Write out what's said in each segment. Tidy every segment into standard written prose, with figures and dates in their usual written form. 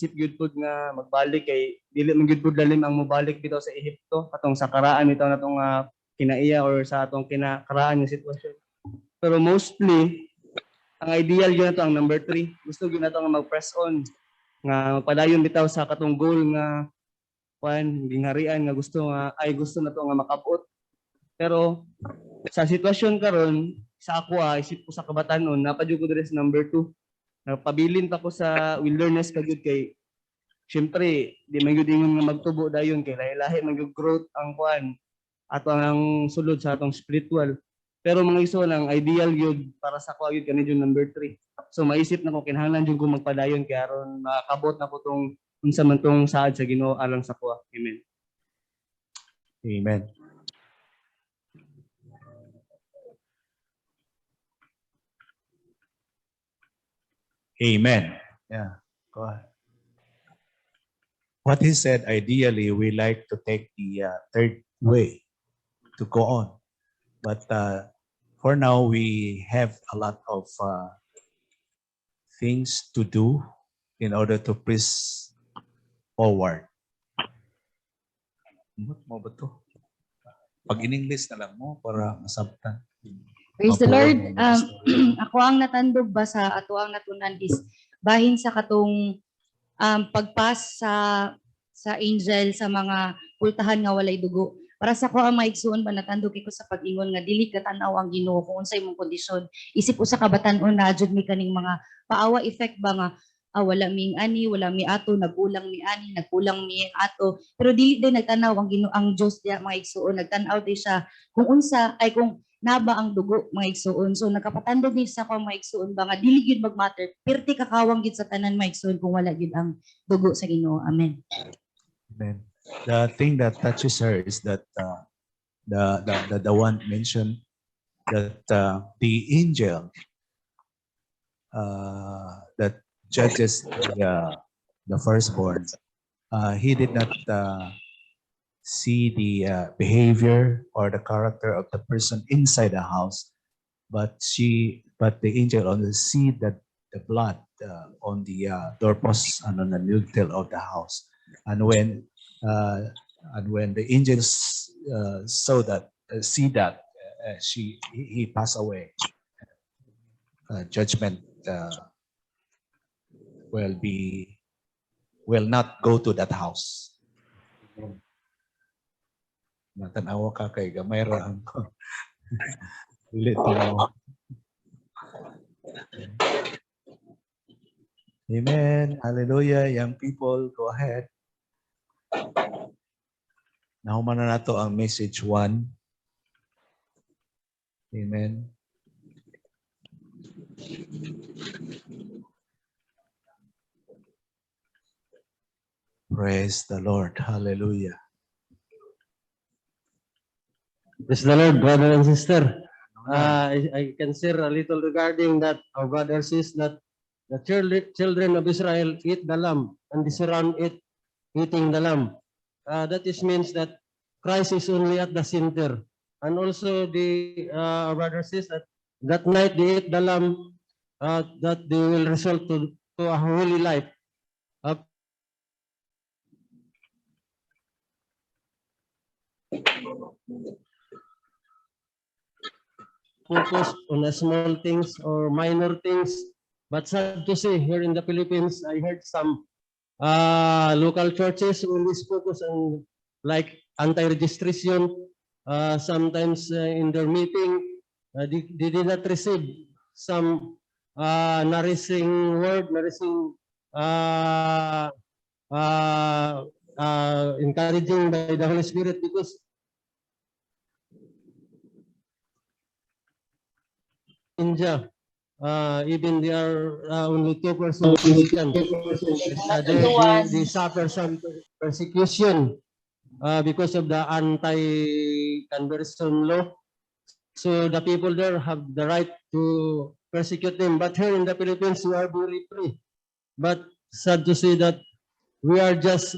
Gyud pud nga magbalik kay dili man gyud pud lalim ang mobalik bitaw sa Ehipto katong sa karaan bitaw natong kinaiya or sa atong kinakaraan nga sitwasyon. Pero mostly ang ideal gyud nato ang number 3. Gusto gyud nato nga mag-press on nga magpadayon bitaw sa katong goal nga kuan gingharian nga gusto nga ay gusto nato nga makabot. Pero sa sitwasyon karon sa ako isip ko sa kabatanon, naa pa jud ko diri sa number 2. Nagpabilin pa ko sa wilderness ka gyud kay syempre di man gyud ingon nga magtubo dayon kay lahi-lahi man gyud growth ang kuan ato ang sulod sa atong spiritual. Pero mga igsoon, ang ideal gyud para sa ako gyud kani yung number 3. So maisip na ko kinahanglan jud ko magpadayon kay aron makabot na ko tong unsa man tong saad sa Ginoo alang sa kuha. Amen. Amen. Amen. Yeah. Go ahead. What he said, ideally, we like to take the third way to go on. But for now, we have a lot of things to do in order to press forward. Mo ba to? Pag in English na lang mo para masabtan. Praise the Opo. Lord. Ako ang natandog ba sa ato ang natunan is bahin sa katong pagpas sa angel sa mga pultahan nga walay dugo. Para sa ko ang maigsuon ba, natandog ko sa pag-ingon nga dili ka tan-aw ang Ginoo kung unsay imong kondisyon. Isip usa ka batan-on na jud mi kaning mga paawa effect ba nga wala ming ani, wala mi ato, nagkulang mi ani, nagkulang mi ato. Pero dili din nagtanaw ang Ginoo, ang Dios diya, mga igsuon, nagtan-aw di siya kung unsa ay kung naba ang dugo, mga igsuon. So nagkapatandog ni sa ko, mga igsuon ba, nga dili gyud magmatter. Pirti kakawang gid sa tanan, mga igsuon, kung wala gyud ang dugo sa Ginoo. Amen. Amen. The thing that touches her is that the one mentioned that the angel that judges the firstborn, he did not see the behavior or the character of the person inside the house, but the angel only see that the blood on the doorpost and on the lintel of the house, and when the angels saw that see that she he passed away, judgment will not go to that house. Natanawa ka kay gamay ra ang ko. Dili tanawa. Amen. Hallelujah. Young people, go ahead. Nahuman na nato ang message 1. Amen. Praise the Lord. Hallelujah. Praise the Lord, brother and sister. I can share a little regarding that our brother says that the children of Israel eat the lamb and they surround it eating the lamb. That is means that Christ is only at the center. And also the our brother says that that night they ate the lamb, that they will result to a holy life. Focus on the small things or minor things. But sad to say, here in the Philippines, I heard some local churches always focus on like anti-registration. Sometimes in their meeting, they did not receive some nourishing word, nourishing encouraging by the Holy Spirit because India, even they are only 2% Christian. They suffer some persecution because of the anti-conversion law. So the people there have the right to persecute them. But here in the Philippines, we are very free. But sad to say that we are just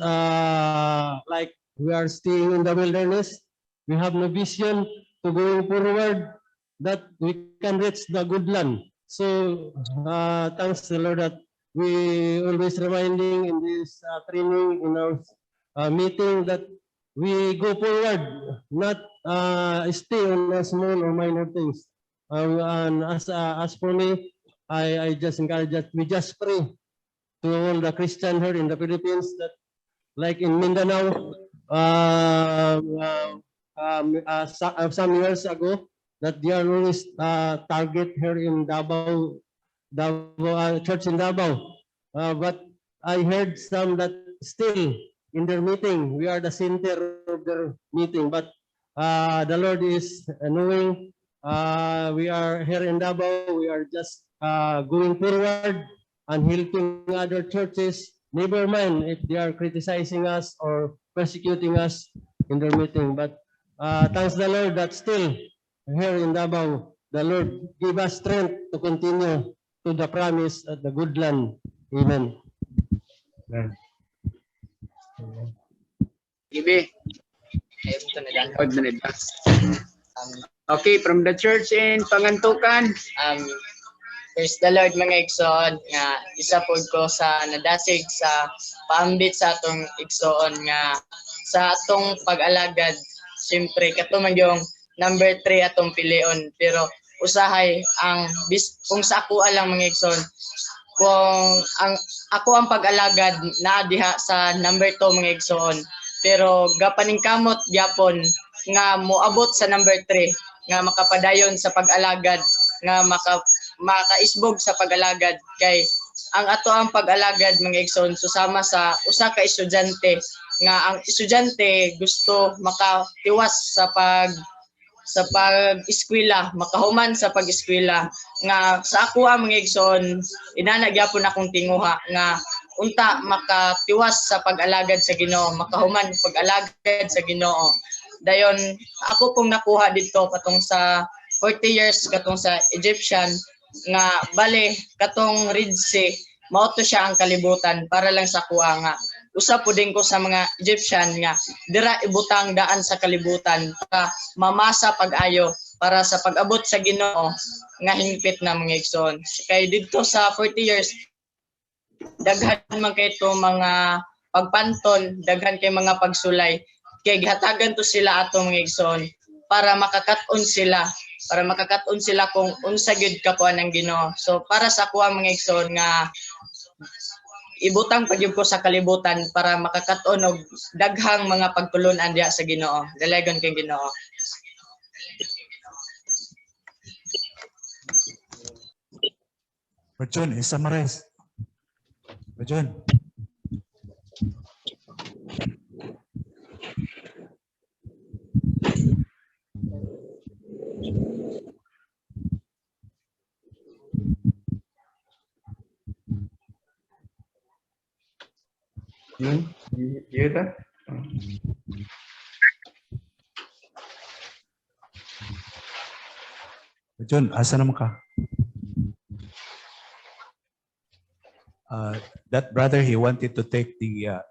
like we are staying in the wilderness. We have no vision to going forward that we can reach the good land. So thanks to the Lord that We always reminding in this training, in our meeting, that we go forward, not stay on a small or minor things. And as for me, I just encourage that we just pray to all the Christian here in the Philippines that, like in Mindanao, some years ago, that they are always target here in Davao, Davao church in Davao. But I heard some that still in their meeting, we are the center of their meeting. But the Lord is knowing we are here in Davao, we are just going forward and helping other churches. Never mind if they are criticizing us or persecuting us in their meeting. But thanks the Lord that still here in Davao, the Lord give us strength to continue to the promise at the good land. Amen. Amen. Gibi. Ayun nila. Od na nila. Okay, from the church in Pangantukan. Praise the Lord, mga igsoon, nga isa pod ko sa nadasig sa paambit sa atong igsoon nga sa atong pag-alagad, siyempre kato man yung number 3 atong pilion, pero usahay ang bis, kung sa ako lang, mga igsoon, kung ang ako ang pag-alagad naa diha sa number 2, mga igsoon, pero gapaningkamot gyapon nga moabot sa number 3, nga makapadayon sa pag-alagad, nga makaisbog sa pag-alagad, kay ang ato ang pag-alagad, mga igsoon, susama sa usa ka estudyante nga ang estudyante gusto makatiwas sa pag-eskwela, makahuman sa pag-eskwela. Nga sa ako ang mga igsoon, inana gyapon akong tinguha nga unta makatiwas sa pag-alagad sa Ginoo, makahuman pag-alagad sa Ginoo. Dayon ako pong nakuha dito katong sa 40 years katong sa Egyptian, nga bale katong Red Sea mao to siya ang kalibutan para lang sa kuha, nga usa po din ko sa mga Egyptian nga dira ibutang daan sa kalibutan para mamasa pag-ayo para sa pag-abot sa Ginoo nga hingpit na, mga igsoon. Kay didto sa 40 years, daghan man kay to mga pagpantol, daghan kay mga pagsulay, kay gihatagan to sila ato, mga igsoon, para makakat-on sila kung unsa gyud kakuan ng Ginoo. So para sa kuha, mga igsoon, nga ibutang pa gyud ko sa kalibutan para makakat-on og daghang mga pagtulun-an diha sa Ginoo. Dalagon kay Ginoo. Berjun, isa Mares. Berjun. Yun, you hear that? Berjun, asa naman ka? That brother, he wanted to take the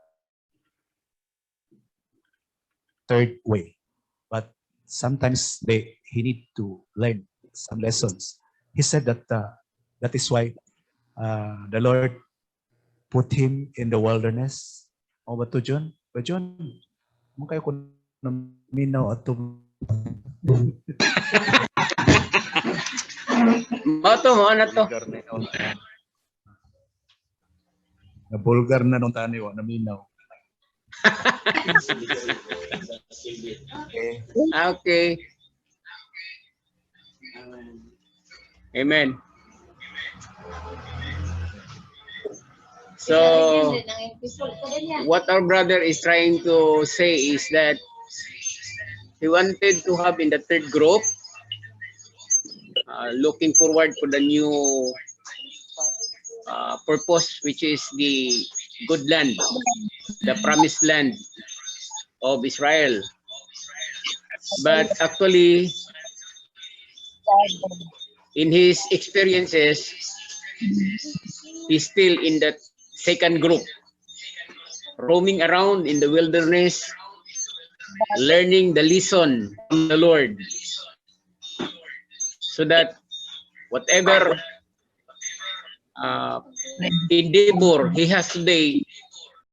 third way, but sometimes they he need to learn some lessons. He said that that is why the Lord put him in the wilderness. O ba to, John? Ba, John? Mo kayo ko naminaw ato. Mao to, mao na to. Na bulgar na nung tani wa naminaw. Okay. Okay. Amen. So, what our brother is trying to say is that he wanted to have in the third group, looking forward for the new purpose, which is the good land, the promised land of Israel. But actually, in his experiences, he's still in that second group, roaming around in the wilderness, learning the lesson from the Lord, so that whatever Endeavor he has today.